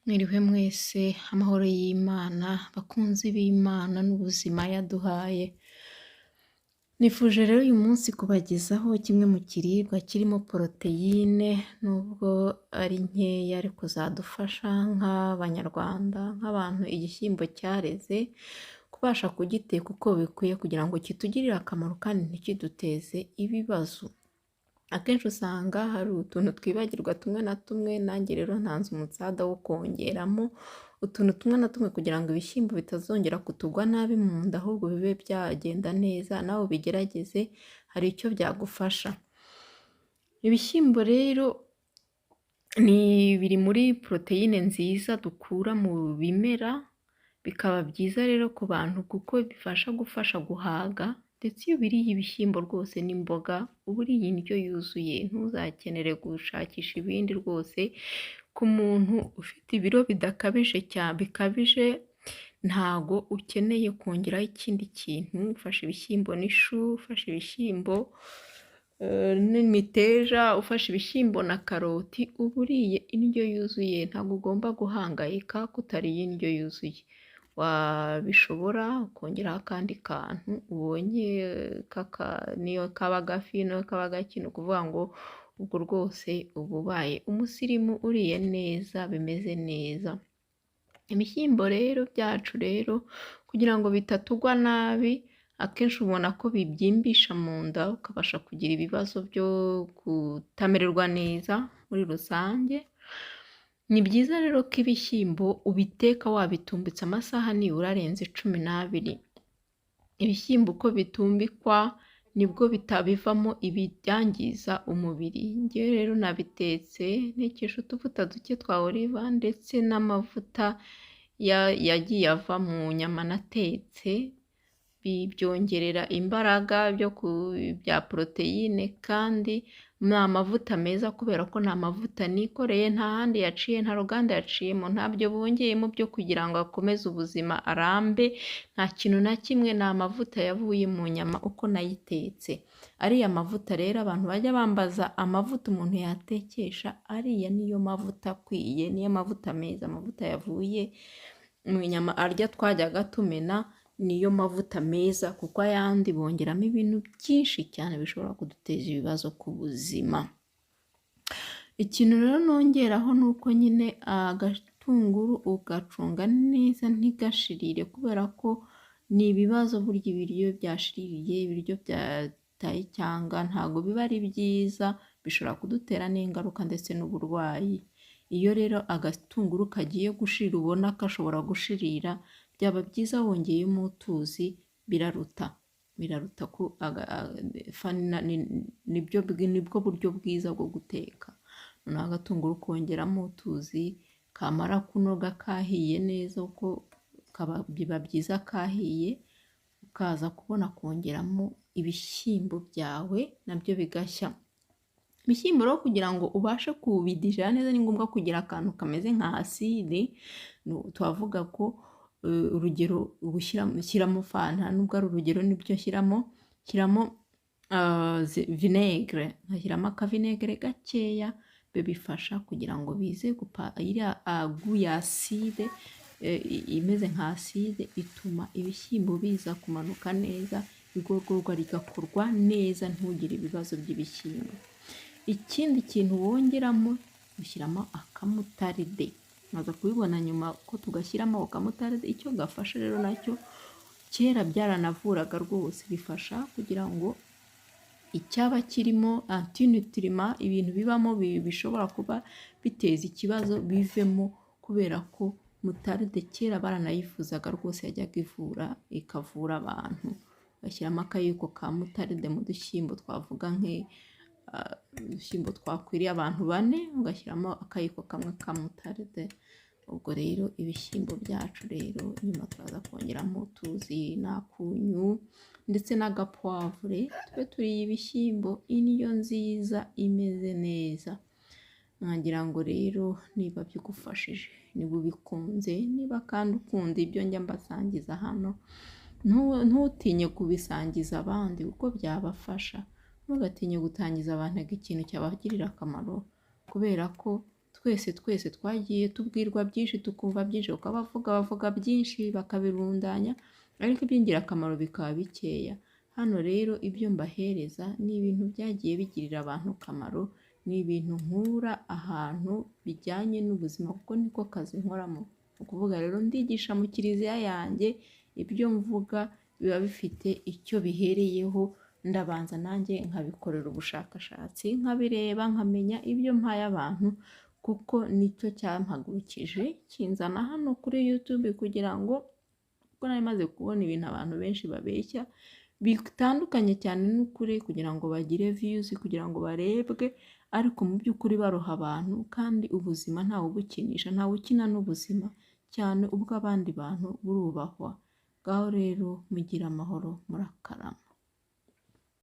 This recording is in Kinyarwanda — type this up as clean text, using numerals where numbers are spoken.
Mwiriwe mwese, amahoro y'Imana, bakunzi b'Imana n'ubuzima yaduhaye. Nifuje rero uyu munsi kubagezaho kimwe mu kiribwa kirimo poroteyine, nubwo ari nkeya ariko zadufasha nk'Abanyarwanda, nk'abantu igishyimbo cyareze, kubasha kugiteka uko bikwiye kugira ngo kitugirire akamaro kandi ntikiduteze ibibazo. Akenshi usanga hari utuntu twibagirwa tumwe na tumwe, nanjye rero ntanze umusada wo kongeramo utuntu tumwe na tumwe kugira ngo ibishyimbo bitazongera kutugwa nabi mu nda, ahubwo bibe byagenda neza, nawe ubigerageze hari icyo byagufasha. Ibishyimbo rero ni biri muri poroteyine nziza dukura mu bimera, bikaba byiza rero ku bantu kuko bifasha gufasha guhaga, ndetse iyo ubiriye ibishyimbo rwose n'imboga uba uriye indyo yuzuye, ntuzakenere gushakisha ibindi rwose. Ku muntu ufite ibiro bidakabije cyane bikabije, ntago ukeneye kongeraho ikindi kintu, ufashe ibishyimbo n'ishu, ufashe ibishyimbo n'imiteja, ufashe ibishyimbo na karoti, uba uriye indyo yuzuye, ntabwo ugomba guhangayika ko utariye indyo yuzuye. Wabishobora ukongeraho akandi kantu ubonye, niyo kaba agafi, niyo kaba agaki, ni ukuvuga ngo ubwo rwose uba ubaye umusirimu uriye neza bimeze neza. Ibishyimbo rero byacu rero kugira ngo bitatugwa nabi, akenshi ubona ko bibyimbisha mu nda, ukabasha kugira ibibazo byo kutamererwa neza muri rusange. Ni byiza rero ko ibishyimbo ubiteka wabitumbitse amasaha nibura arenze 12. Ibishyimbo uko bitumbikwa nibwo bitabivamo ibyangiza umubiri. Njyewe rero nabitetse ntekesha utuvuta duke twa oliva ndetse n'amavuta yagiye ava mu nyama natetse, bibyongerera imbaraga bya poroteyine, kandi ni amavuta meza kubera ko ni amavuta nikoreye, nta handi yaciye, nta ruganda yaciyemo, ntabyo bongeyemo byo kugira ngo akomeze ubuzima arambe, nta kintu na kimwe, ni amavuta yavuye mu nyama uko nayitetse. Ariya mavuta rero abantu bajya bambaza amavuta umuntu yatekesha, ariya niyo mavuta akwiye, niyo mavuta meza, amavuta yavuye mu nyama arya twajyaga tumena, niyo mavuta meza kuko ayandi bongeramo ibintu byinshi cyane bishobora kuduteza ibibazo ku buzima. Ikintu rero nongeraho ni uko nyine agatunguru ugacunga neza ntigashirire, kubera ko ni ibibazo burya ibiryo byashiririye, ibiryo byataye icyanga ntabwo biba ari byiza, bishobora kudutera n'ingaruka ndetse n'uburwayi. Iyo rero agatunguru kagiye gushirira ubona gashobora gushirira, byaba byiza wongeyemo utuzi, biraruta biraruta ko nibwo buryo bwiza bwo guteka. Noneho agatunguru kongeramo utuzi, kamara kunoga kahiye neza, uko biba byiza kahiye, ukaza kubona kongeramo ibishyimbo byawe nabyo bigashya. Ibishyimbo rero kugira ngo ubashe kubidijera neza ni ngombwa kugira akantu kameze nka aside, twavuga ko urugero ushyiramo fanta, nubwo ari urugero nibyo nshyiramo, nshyiramo vinegere, nkashyiramo akavinegere gakeya, bifasha kugira ngo bize iriya gu ya aside imeze nka aside ituma ibishyimbo biza kumanuka neza, igogorwa rigakorwa neza, ntugire ibibazo by'ibishyimbo. Ikindi kintu wongeramo ushyiramo akamutaride, nkaza kubibona nyuma ko tugashyiramo akamutaride, icyo gafasha rero nacyo kera byaranavuraga rwose, bifasha kugira ngo icyaba kirimo antinitirima, ibintu bibamo bishobora kuba biteza ikibazo bivemo, kubera ko mutaride kera baranayifuzaga rwose, yajyaga ivura ikavura abantu. Bashyiramo akayiko ka mutaride mu dushyimbo, twavuga nk'udushyimbo twakwiriye abantu 4, ugashyiramo akayiko kamwe ka mutaride. Ubwo rero ibishyimbo byacu rero nyuma turaza kongeramo utuzi n'akunyu ndetse n'agapwavure, tube turiye ibishyimbo, indyo nziza imeze neza. Nkagira ngo rero niba bigufashije, niba ubikunze, niba kandi ukunda ibyo njya mbasangiza hano, ntutinye kubisangiza abandi kuko byabafasha. Ntugatinye gutangiza abantu ikintu cyabagirira akamaro, kubera ko Twese twese twagiye tubwirwa byinshi, tukumva byinshi, kuko abavuga bavuga byinshi bakabirundanya, ariko iby'ingirakamaro bikaba bikeya. Hano rero ibyo mbahereza ni ibintu byagiye bigirira abantu akamaro, ni ibintu nkura ahantu bijyanye n'ubuzima kuko niko kazi nkoramo. Ni ukuvuga rero ndigisha mu kiliziya yanjye, ibyo mvuga biba bifite icyo bihereyeho, ndabanza nanjye nkabikorera ubushakashatsi, nkabireba, nkamenya ibyo mpaye abantu, kuko nicyo cyampagurukije kinzana hano kuri YouTube kugira ngo, kuko nari maze kubona ibintu abantu benshi babeshya bitandukanye cyane n'ukuri, kugira ngo bagire views, kugira ngo barebwe, ariko mu by'ukuri baroha abantu, kandi ubuzima ntawe ubukinisha, ntawe ukina n'ubuzima, cyane ubw'abandi bantu burubahwa. Ngaho rero mugire amahoro, murakarama.